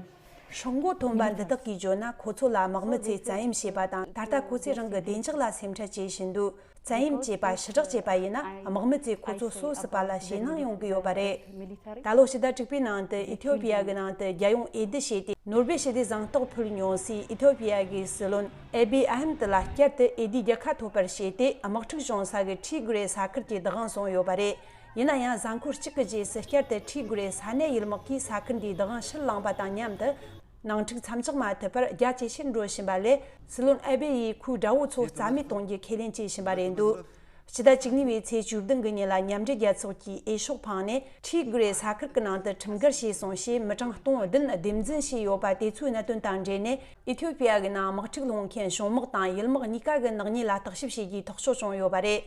སྲུང་འགོ་ཐོན་པ་འདི་དག་གིས་བརྗོད་ན། ཁོ་ཚོ་ལ་དམག་མི་ཚོས་བཙན་གཡེམ་བྱས་པ་དང་། ད་ལྟ་ཁོ་ཚོས་རང་གི་བདེ་འཇགས་ལ་སེམས་ཁྲལ་བྱེད་བཞིན་འདུག་བཙན་གཡེམ་བྱས་པ་ཕྱི་བསྒྲགས་བྱས་པ་ཡིན་ན། དམག་མི་ཚོས་ཁོ་ཚོ་གསོད་སྲིད་པ་ལ་ཞེད་སྣང་ཡོང་གི་ཡོད་པ་རེད། ད་ལོ་ཕྱི་ཟླ་དྲུག་པའི་ནང་དུ་ཨི་ཐི་ཡོ་པི་ཡ་གི་ནང་དུ་རྒྱལ་ཡོངས་འོས་བསྡུ་བྱས་ཏེ། ནོ་བེལ་ཞི་བདེའི་གཟེངས་རྟགས་ཕུལ་མྱོང་སའི་ཨི་ཐི་ཡོ་པི་ཡ་གི་སྲིད་བློན་ཨེ་བི་ཨ་ཧེམ་ཏི་ལ་བསྐྱར་དུ་འོས་བསྡུའི་རྒྱལ་ཁ་ཐོབ་པར་བྱས་ཏེ། དམག་འཁྲུག་བྱུང་ས་གི་ཁྲི་གུ་རེ་ས་ཁུལ་གྱི་བདག་དབང་བཟུང་ཡོད་པ་རེད། ཡིན་ན་ཡང་། གཟའ་འཁོར་གཅིག་གི་རྗེས་སུ་བསྐྱར་དུ་ཁྲི་གུ་རེ་ས་གནས་ཡུལ་དམག་གིས་ས་ཁུལ་འདིའི་བདག་དབང་ཕྱིར་བླངས་པ་དང་མཉམ་དུ། ནང་འཁྲུག་མཚམས་འཇོག་མ་ཐུབ་པར་རྒྱ་ཇེ་ཆེར་འགྲོ་བཞིན་པ་ལས། སྲིད་བློན་ཨེ་བེ་ཡིས་ཁོའི་དགྲ་བོ་ཚོ་རྩ་མེད་གཏོང་རྒྱུའི་ཁས་ལེན་བྱེད་བཞིན་པ་རེད་འདུག་སྤྱི་ཟླ་བཅུ་གཉིས་པའི་ཚེས་བཅུ་བདུན་གྱི་ཉིན་ལ་མཉམ་འབྲེལ་རྒྱལ་ཚོགས་ཀྱིས་འོས་ཤོག་འཕངས་ནས། ཁྲི་གུ་རེ་ས་ཁུལ་གྱི་ནང་དུ་ཁྲིམས་འགལ་བྱས་སོང་ཞེས་མི་གྲངས་སྟོང་བདུན་སྡེབ་འཛིན་བྱས་ཡོད་པ། དེ་ཚོའི་གནད་དོན་དང་འབྲེལ་ནས། ཨི་ཐི་ཡོ་པི་ཡ་གི་ནང་དམག་འཁྲུག་སློང་མཁན་གཞུང་དམག་དང་ཡུལ་དམག་གཉིས་ཀ་གི་ནག་ཉེས་ལ་བརྟག་ཞིབ་བྱེད་རྒྱུའི་ཐག་གཅོད་བྱུང་ཡོད་པ་རེད།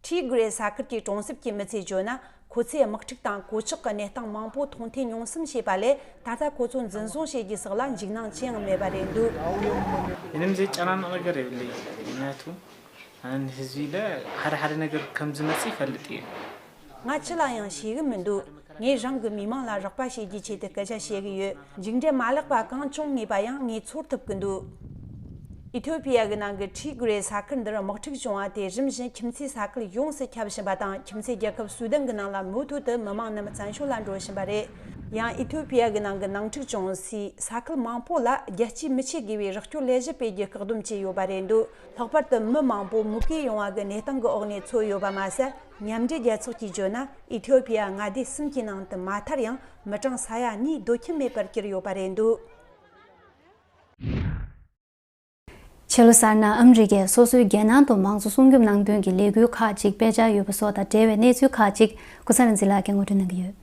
ཁྲི་གུ་རེ་ས་ཁུལ་གྱི་གྲོང་གསེབ་ཀྱི་མི་ཚོས་བརྗོད་ན། ཁོ་ཚོས་དམག་འཁྲུག་དང་གོད་ཆག་གི་གནས་སྟངས་མང་པོ་མཐོང་ཐོས་མྱོང་གསུམ་བྱས་པ་ལས། ད་ལྟ་ཁོ་ཚོ་འཛིན་བཟུང་བྱེད་རྒྱུའི་སྲོལ་ལ་འཇིགས་སྣང་ཅི་ཡང་མེད་པ་རེད་འདུག་ཡིན་ནམ་ཟེར་ཅ་ན་ནང་ལ་ག་རེ་ལས་ཡིན་ན་ཐུ། ཨ་ནི་ཧི་ཟི་ལ་ཧ་ར་ཧ་ར་ན་གར་ཁམ་ཟི་ན་སི་ཧ་ལ་ཏི། ང་ཅི་ལ་ཡང་ཤེས་གི་མི་འདུག་ངས་རང་གི་མི་མང་ལ་རོགས་པ་བྱེད་རྒྱུའི་ཆེད་དུ་སྐད་ཆ་བཤད་གི་ཡོད། མཇུག་འབྲས་མ་ལེགས་པ་གང་བྱུང་ངེས་པ་ཡང་ངས་ཚོར་ཐུབ་གི་འདུག་ཨི་ཐི་ཡོ་པི་ཡ་གི་ནང་གི་ཁྲི་གུ་རེ་ས་ཁུལ་འདིར་དམག་འཁྲུག་བྱུང་བ་དེ་རིམ་བཞིན་ཁྱིམ་མཚེས་ས་ཁུལ་ཡོངས་སུ་ཁྱབ་བཞིན་པ་དང་། ཁྱིམ་མཚེས་རྒྱལ་ཁབ་སུའུ་དན་གྱི་ནང་ལ་མུ་མཐུད་དུ་མི་མང་རྣམས་བཙན་བྱོལ་ལ་འགྲོ་བཞིན་པ་རེད། ཡང་ཨི་ཐིའོ་པི་ཡ་གི་ནང་གི་ནང་འཁྲུག་བྱུང་སའི་ས་ཁུལ་མང་པོ་ལ་རྒྱལ་སྤྱིས་མི་ཆད་དགོས་པའི་རོགས་སྐྱོར་ལས་གཞི་སྤེལ་རྒྱུ་བཀག་སྡོམ་བྱས་ཡོད་པ་རེད་འདུག་ལྷག་པར་དུ་མི་མང་པོ་མུ་གེ་ཡོང་བ་གི་གནས་སྟངས་ཀྱི་འོག་ནས་འཚོ་ཡོད་པ་མ་ཟད། མཉམ་འབྲེལ་རྒྱལ་ཚོགས་ཀྱིས་བརྗོད་ན། ཨི་ཐིའོ་པི་ཡ་མངའ་སྡེ་གསུམ་གྱི་ནང་དུ་མ་མཐར་ཡང་མི་གྲངས་ས་ཡ་གཉིས་སྡོད་ཁྱིམ་མེད་པར་གྱུར་ཡོད་པ་རེད་འདུག་ཕྱི་ལོ་གསར་ནང་ཨ་མི་རི་ཀས་སོ་སོའི་རྒྱལ་ནང་དུ་མང་གཙོ་སྲུང་སྐྱོབ་གནང་དོན་གྱི་ལས་འགུལ་ཁག་ཅིག་སྤེལ་འཆར་ཡོད་པ་སོགས་དང་འབྲེལ་བའི་གནས་ཚུལ་ཁག་ཅིག་ཀུན་བཟང་རིག་འཛིན་ལགས་ཀྱིས་ངོ་སྤྲོད་གནང་གི་ཡོད།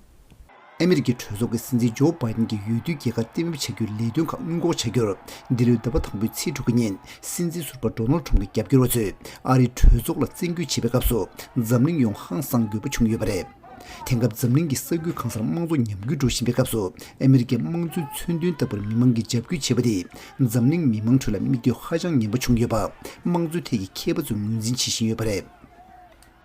ཨ་མི་རི་ཀའི་གྲོས་ཚོགས་ཀྱི་སྲིད་འཛིན་ཇོ་བྷའི་ཌེན་གྱི་འོས་བསྡུའི་རྒྱལ་ཁ་གཏན་འབེབས་བྱ་རྒྱུའི་ལས་དོན་ཁག་སྔོན་འགོག་བྱ་རྒྱུར། འདི་ལོའི་ཟླ་བ་དང་པོའི་ཚེས་དྲུག་གི་ཉིན་སྲིད་འཛིན་ཟུར་པ་ཌོ་ནལ་ཊམ་གྱི་རྒྱབ་སྐྱོར་བ་ཚོས་ཨ་རིའི་གྲོས་ཚོགས་ལ་བཙན་རྒོལ་བྱེད་པའི་སྐབས་སུ། འཛམ་གླིང་ཡོངས་ཧང་སངས་དགོས་པ་བྱུང་ཡོད་པ་རེད། དེང་སྐབས་འཛམ་གླིང་གི་ས་ཁུལ་གང་སར་དམངས་གཙོ་ཉམས་རྒུད་འགྲོ་བཞིན་པའི་སྐབས་སུ། ཨ་མི་རི་ཀའི་དམངས་གཙོའི་མཚོན་དོན་ལྟ་བུར་མི་མང་གིས་རྒྱབ་སྐྱོར་བྱེད་པ་དེས། འཛམ་གླིང་མི་མང་ཁྲོད་ལ་མིག་ལྟོས་ཧ་ཅང་ངན་པ་བྱུང་ཡོད་པ། དམངས་གཙོའི་ཐད་ཀྱི་མཁས་པ་ཚོས་ངོས་འཛིན་བྱེད་བཞིན་ཡོད་པ་རེད།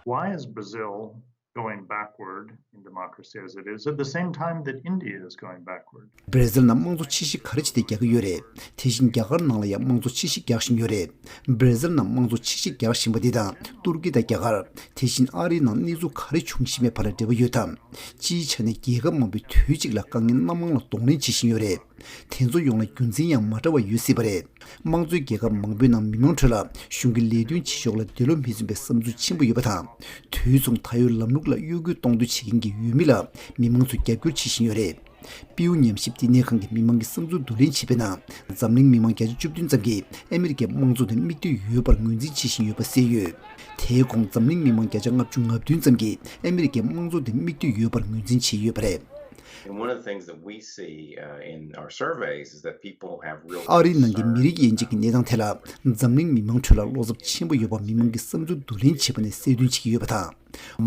Why is Brazil going backward in democracy as it is at the same time that India is going backward? བྷར་ཛིལ་ནང་དམངས་གཙོ་ཕྱིར་བཤིག་ག་རེ་བྱས་ཏེ་རྒྱག་གི་ཡོད་རེད། དེ་བཞིན་རྒྱ་གར་ནང་ལ་ཡང་དམངས་གཙོ་ཕྱིར་བཤིག་རྒྱག་བཞིན་ཡོད་རེད། བྷར་ཛིལ་ནང་དམངས་གཙོ་ཕྱིར་བཤིག་རྒྱག་བཞིན་པ་འདི་དང་ཏུར་ཀི་དང་རྒྱ་གར། དེ་བཞིན་ཨ་རིའི་ནང་གནས་ཚུལ་ག་རེ་བྱུང་བཞིན་པའི་བར་ལ་འབྲེལ་བ་ཡོད་དམ། སྤྱིའི་ཆ་ནས་རྒྱལ་ཁབ་མང་པོས་དུས་གཅིག་ལ་དཀའ་ངལ་སྣ་མང་ལ་གདོང་ལེན་བྱེད་བཞིན་ཡོད་རེད། དེ་ཚོ་ཡོངས་ལ་རྒྱུ་མཚན་ཡང་མ་འདྲ་བ་ཡོད་སྲིད་པ་རེད། དམངས་གཙོའི་རྒྱལ་ཁབ་མང་པོའི་ནང་མི་མང་ཁྲོད་ལ་གཞུང་གི་ལས་དོན་བྱེད་ཕྱོགས་ལ་འདོད་བློ་མི་འཛིན་པའི་བསམ་ཚུལ་ཆེན་པོ་ཡོད་པ་དང་། དུས་མཚུངས་ད་ཡོད་ལམ་ལུགས་ལ་གཡོ་འགུལ་གཏོང་འདོད་བྱེད་མཁན་གྱི་འོས་མི་ལ་མི་མང་ཚོས་རྒྱབ་སྐྱོར་བྱེད་བཞིན་ཡོད་རེད། པིའུ་ཉམས་ཞིབ་བསྟི་གནས་ཁང་གི་མི་མང་གི་བསམ་ཚུལ་བསྡུ་ལེན་བྱས་པའི་ནང་། འཛམ་གླིང་མི་མང་བརྒྱ་ཆ་བཅུ་བདུན་ཙམ་གྱིས་ཨ་མི་རི་ཀའི་དམངས་གཙོ་དེ་མིག་ལྟོས་ཡོད་པར་ངོས་འཛིན་བྱེད་བཞིན་ཡོད་པ་གསལ་ཡོད། དེའི་ཁོངས་འཛམ་གླིང་མི་མང་བརྒྱ་ཆ་ལྔ་བཅུ་ང་བདུན་ཙམ་གྱིས་ཨ་མི་རི་ཀའི་དམངས་གཙོ་དེ་མིག་ལྟོས་ཡོད་པར་ངོས་འཛིན་བྱས་ཡོད་པ་རེད། And one of the things that we see, uh, in our surveys is that people have real ཨ་རིའི་ནང་གི་མི་རིགས་དབྱེ་འབྱེད་ཀྱི་གནས་སྟངས་ཐད་ལ། འཛམ་གླིང་མི་མང་ཁྲོད་ལ་བློ་འཚབ་ཆེན་པོ་ཡོད་པ་མི་མང་གི་བསམ་ཚུལ་བསྡུ་ལེན་བྱས་པ་ནས་གསལ་སྟོན་བྱེད་ཀྱི་ཡོད་པ་དང་།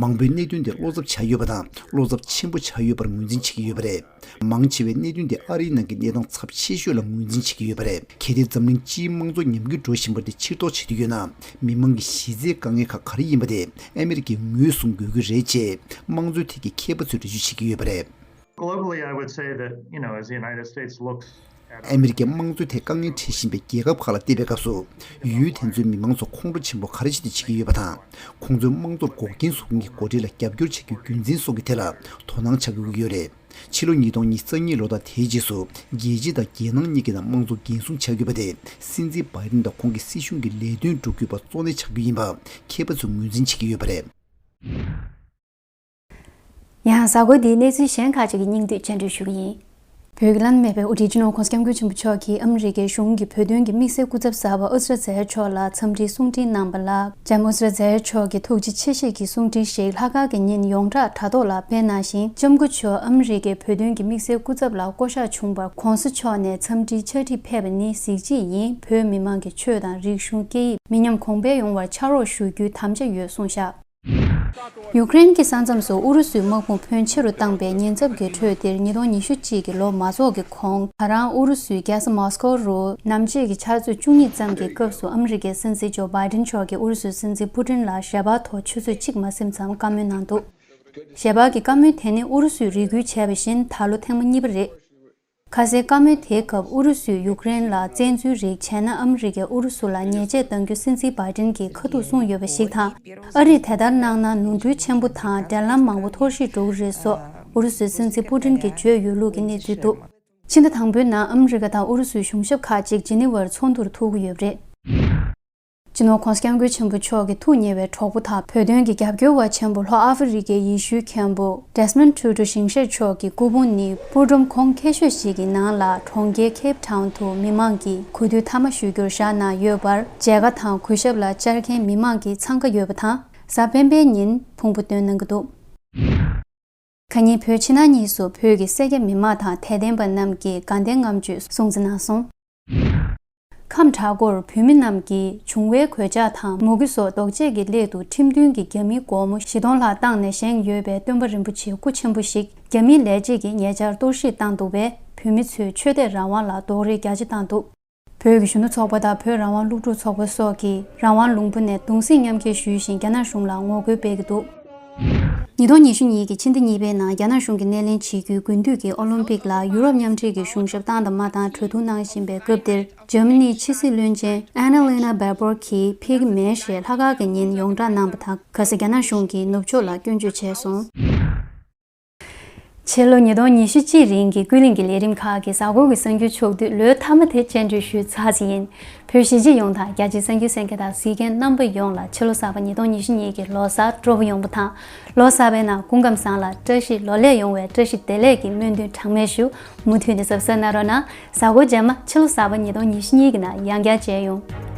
མང་པོས་གནད་དོན་དེ་བློ་འཚབ་ཆགས་ཡོད་པ་དང་བློ་འཚབ་ཆེན་པོ་ཆགས་ཡོད་པར་ངོས་འཛིན་བྱེད་ཀྱི་ཡོད་པ་རེད། མང་ཆེ་བས་གནད་དོན་དེ་ཨ་རིའི་ནང་གི་གནས་སྟངས་ཚབས་ཆེ་ཤོས་ལ་ངོས་འཛིན་བྱེད་ཀྱི་ཡོད་པ་རེད། གལ་ཏེ་འཛམ་གླིང་སྤྱིའི་དམངས་གཙོ་ཉམས་རྒུད་འགྲོ་བཞིན་པ་དེ་ཕྱིར་ལྡོག་བྱེད་འདོད་ཡོད་ན། མི་མང་གི་གཞི་རྩའི་དཀའ་ངལ་ཁག་ག་རེ་ཡིན་པ་དེ་ཨ་མི་རི་ཀས་ངོས་བཟུང་དགོས་ཀྱི་རེད་ཅེས་དམངས་གཙོའི་ཐད་ཀྱི་མཁས་པ་ཚོས་འགྲེལ་བརྗོད་བྱེད་ཀྱི་ཡོད་པ་རེད། Globally, I would say that, you know, as the United States looks at ཨ་མི་རི་ཀས་དམངས་གཙོའི་ཐད་དཀའ་ངལ་འཕྲད་བཞིན་པའི་རྒྱལ་ཁབ་ཁག་ལ་བལྟས་པའི་སྐབས་སུ། ཡུལ་དེ་ཚོའི་མི་མང་ཚོ་ཁོང་ཁྲོ་ཆེན་པོ་ག་རེ་བྱས་ཏེ་བྱེད་ཀྱི་ཡོད་པ་དང་། ཁོང་ཚོས་དམངས་གཙོར་འགོག་རྐྱེན་བཟོ་མཁན་གྱི་འགོ་ཁྲིད་ལ་རྒྱབ་སྐྱོར་བྱ་རྒྱུའི་རྒྱུ་མཚན་སོགས་ཀྱི་ཐད་ལ་དོ་སྣང་བྱ་དགོས་ཀྱི་ཡོད་རེད། ཕྱི་ལོ་ཉིས་སྟོང་ཉི་ཤུ་རྩ་གཉིས་ལོ་དང་དེའི་རྗེས་སུ་རྒྱལ་སྤྱི་དང་རྒྱལ་ནང་གཉིས་ཀྱི་ནང་དམངས་གཙོ་འགན་སྲུང་བྱ་དགོས་པ་དེ་སྲིད་འཛིན་བྷའི་ཌེན་དང་ཁོང་གི་སྲིད་གཞུང་གི་ལས་དོན་འགྲོ་དགོས་པ་གཙོ་གནད་ཆགས་རྒྱུ་ཡིན་པ་མཁས་པ་ཚོས་ངོས་འཛིན་བྱེད་ཀྱི་ཡོད་པ་རེད། ཡང་གཟའ་འཁོར་འདིའི་གནས་ཚུལ་གཞན་ཁག་ཅིག་གི་སྙིང་བསྡུས་སྤྱན་འགྲེལ་ཞུ་གི་ཡིན། བོད་ཀྱི་བླ་ན་མེད་པའི་དབུ་ཁྲིད་སྤྱི་ནོར་༸གོང་ས་༸སྐྱབས་མགོན་ཆེན་པོ་མཆོག་གིས་ཨ་མི་རི་ཀའི་གཞུང་གིས་བོད་དོན་གྱི་དམིགས་བསལ་སྐུ་ཚབ་གསར་པ་ཨུ་ཛི་ར་ཛེལ་མཆོག་ལ་འཚམས་འདྲིའི་གསུང་འཕྲིན་གནང་བ་ལ། ལྕམ་ཨུ་ཛི་ར་ཛེལ་མཆོག་གིས་ཐུགས་རྗེ་ཆེ་བཞེས་ཀྱི་གསུང་འཕྲིན་ཞིག་ལྷག་དཀར་གྱི་ཉིན་ཡོངས་གྲགས་དྲ་ཐོག་ལ་སྤེལ་གནང་ཞིང་། ལྕམ་སྐུ་མཆོག་ཨ་མི་རི་ཀའི་བོད་དོན་གྱི་དམིགས་བསལ་སྐུ་ཚབ་ལ་བསྐོ་གཞག་བྱུང་བར་༸གོང་ས་མཆོག་ནས་འཚམས་འདྲིའི་ཕྱག་བྲིས་ཕེབས་པ་ནི་གཟི་བརྗིད་ཡིན། བོད་མི་མང་གི་ཆོས་དང་རིག་གཞུང་སྐད་ཡིག་མི་ཉམས་གོང་འཕེལ་ཡོང་བར་ཕྱག་རོགས་ཞུ་རྒྱུའི་དམ་བཅའ་ཡོད་གསུངས་བཞག། ཡུཀ་རེན་གྱི་ས་མཚམས་སུ་ཨུ་རུ་སུའི་དམག་དཔུང་ཕོན་ཆེ་རུ་བཏང་པའི་ཉེན་ཚབས་ཀྱི་ཁྲོད་འདིར་ཉིས་སྟོང་ཉི་ཤུ་གཅིག་གི་ལོ་མ་རྫོགས་ཀྱི་གོང་ད་རང་ཨུ་རུ་སུའི་རྒྱལ་ས་མོ་སི་ཀོ་རུ་གནམ་དཔྱད་ཀྱི་ཆུ་ཚོད་བཅུ་གཉིས་ཙམ་གྱི་སྐབས་སུ་ཨ་མི་རི་ཀའི་སྲིད་འཛིན་ཇོ་བྷའི་ཌེན་མཆོག་གིས་ཨུ་རུ་སུའི་སྲིད་འཛིན་པུ་ཏིན་ལ་ཞལ་པར་ཐོག་ཆུ་ཚོད་གཅིག་མ་ཟིན་ཙམ་བཀའ་མོལ་གནང་འདུག་ཞལ་པར་གྱི་བཀའ་མོལ་དེ་ནི་ཨུ་རུ་སུས་རེ་སྐུལ་བྱས་པ་བཞིན་ད་ལོ་ཐེངས་མ་གཉིས་པ་རེད། ཁ་སའི་བཀའ་མོལ་དེའི་སྐབས་ཨུ་རུ་སུས་ཡུཀ་རེན་ལ་བཙན་འཛུལ་རིགས་བྱས་ན་ཨ་མི་རི་ཀས་ཨུ་རུ་སུ་ལ་ཉེས་ཆད་གཏང་རྒྱུ་སྲིད་འཛིན་བྷའི་ཏིན་གྱིས་ཁ་ཐུག་གསུངས་ཡོད་པ་ཞིག་དང་། ཨ་རིས་དེ་ལྟར་གནང་ན་ནོར་འཁྲུལ་ཆེན་པོ་དང་འབྲེལ་ལམ་མང་པོ་འཐོར་བཤིག་འགྲོ་གི་རེད་སོགས་ཨུ་རུ་སུའི་སྲིད་འཛིན་པུ་ཏིན་གྱིས་བརྗོད་ཡོད་ལུགས་ཀྱི་གནས་ཚུལ་འདུག་ཕྱི་ཟླ་དང་པོའི་ནང་ཨ་མི་རི་ཀ་དང་ཨུ་རུ་སུའི་གཞུང་ཞབས་ཁག་ཅིག་ཇི་ནི་ཝར་ཚོགས་འདུར་ཐུག་གི་ཡོད་པ་རེད། སྤྱི་ནོར་༸གོང་ས་༸སྐྱབས་མགོན་ཆེན་པོ་མཆོག་གི་ཐུགས་མཉེས་པའི་གྲོགས་པོ་དང་བོད་དོན་གྱི་རྒྱབ་སྐྱོར་བ་ཆེན་པོ་ལྷོ་ཨ་ཧྥེ་རི་ཀའི་ཡེ་ཤུའི་མཁན་པོ་ཌེ་སི་མོན་ཊུ་ཊུ་ཞིང་གཤེགས་མཆོག་གི་སྐུ་ཕུང་ནི་སྤུ་སྒྲོམ་གོང་ཁེ་ཤོས་ཤིག་གི་ནང་ལ་གྲོང་ཁྱེར་ཁེབ་ཊའུན་དུ་མི་མང་གིས་གུས་འདུད་མཐའ་མ་ཞུ་རྒྱུར་བཞག་གནང་ཡོད་པར་མཇལ་ཁ་དང་གུས་ཞབས་ལ་བཅར་མཁན་མི་མང་གི་འཚང་ཁ་ཡོད་པ་དང་གཟའ་སྤེན་པའི་ཉིན་ཕུང་པོ་བཏོན་གནང་གི་འདུག་ཁ་ཉིན་བོད་ཕྱི་ནང་གཉིས་སུ་བོད་ཀྱི་སེར་སྐྱ་མི་མང་དང་དད་ལྡན་པ་རྣམས་ཀྱིས་དགའ་ལྡན་ལྔ་མཆོད་སྲུང་བརྩི་གནང་སོང་། ཁམས་བྲག་སྒོར་བོད་མི་རྣམས་ཀྱིས་འབྱུང་བའི་གོད་ཆག་དང་མུ་གེ་སོགས་ཟློག་བྱེད་ཀྱི་སླད་དུ་ཁྲིམས་མཐུན་གྱི་རྒྱ་མིའི་སྒོར་མོ་བཞི་སྟོང་ལྷག་བཏང་ནས་བཞེངས་ཡོད་པའི་སྟོན་པ་རིན་པོ་ཆེའི་སྐུ་ཆེན་པོ་ཞིག་རྒྱ་མིའི་ལས་བྱེད་ཀྱིས་ཉེ་ཆར་གཏོར་བཤིག་བཏང་འདུག་པས། བོད་མི་ཚོས་ཆོས་དད་རང་དབང་ལ་རྡོག་རོལ་རྒྱ་ཆེ་བཏང་འདུག་བོད་ཀྱི་གཞོན་ནུ་ཚོགས་པ་དང་བོད་རང་དབང་སློབ་ཕྲུག་ཚོགས་པ་སོགས་ཀྱིས་རང་དབང་ལུང་པ་ནས་གདུང་སེམས་མཉམ་སྐྱེད་ཞུས་ཤིང་རྒྱ་ནག་གཞུང་ལ་ངོ་རྒོལ་སྤེལ་གྱི་འདུག་ཉིས་སྟོང་ཉི་ཤུ་གཉིས་ཀྱི་ཕྱི་ཟླ་གཉིས་པའི་ནང་རྒྱ་ནག་གཞུང་གིས་སྣེ་ལེན་བྱེད་རྒྱུའི་དགུན་དུས་ཀྱི་ཨོ་ལིམ་པིག་ལ་ཡུ་རོབ་མཉམ་འབྲེལ་གྱི་གཞུང་ཞབས་བཏང་དང་མ་བཏང་གྲོས་བསྡུར་གནང་བཞིན་པའི་སྐབས་འདིར། འཇར་མ་ནིའི་ཕྱི་སྲིད་བློན་ཆེན་ཨན་ན་ལི་ན་བྷེར་བོར་གྱིས་ཕེབས་ཀྱི་མེད་ཞེས་ལྷག་དཀར་གྱི་ཉིན་ཡོངས་བསྒྲགས་གནང་བ་དང་། ག་ས་རྒྱ་ནག་གཞུང་གིས་ནུབ་ཕྱོགས་ལ་སྐྱོན་བརྗོད་བྱས་སོང་། ཕྱི་ལོ་ཉིས་སྟོང་ཉི་ཤུ་གཅིག་རིང་གི་ཀུན་གླེང་གི་ལས་རིམ་ཁག་གི་གཟའ་འཁོར་གྱི་གསར་འགྱུར་ཕྱོགས་བསྡུས་ལོའི་མཐའ་མ་དེ་སྤྱན་འབུལ་ཞུས་ཚར་ཟིན་ཡིན། བོད་གཞིས་བྱེས་ཡོངས་དང་རྒྱ་ཆེའི་གསར་འགྱུར་གསན་མཁན་དང་གཟིགས་མཁན་རྣམ་པ་ཡོངས་ལ་ཕྱི་ལོ་གསར་པ་ཉིས་སྟོང་ཉི་ཤུ་གཉིས་ཀྱི་ལོ་གསར་སྤྲོ་པོ་ཡོང་བ་དང་། ལོ་གསར་པའི་ནང་སྐུ་ཁམས་བཟང་ལ་བཀྲ་ཤིས་ལོ་ལེགས་ཡོང་བའི་བཀྲ་ཤིས་བདེ་ལེགས་ཀྱི་སྨོན་འདུན་གྲངས་མེད་ཞུ། མུ་མཐུད་ནས་གཟབ་གཟབ་གནང་རོགས་གནང་། གཟའ་འཁོར་རྗེས་མ་ཕྱི་ལོ་གསར་པ་ཉིས་སྟོང་ཉི་ཤུ་གཉིས་ཀྱི་ནང་ཡང་བསྐྱར་མཇལ་ཡོང་།